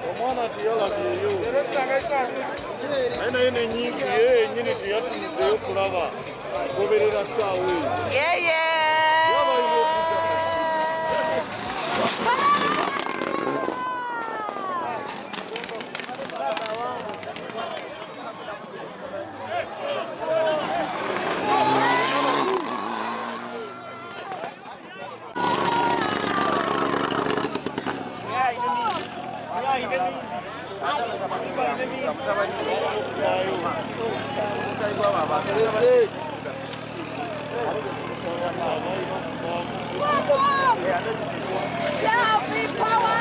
Omwana tiyalabyeyo naye naye nenyiigi ye yenyini teyatunuddeyo kulaba goberera ssaawa eyo. Yeye! Shall be power!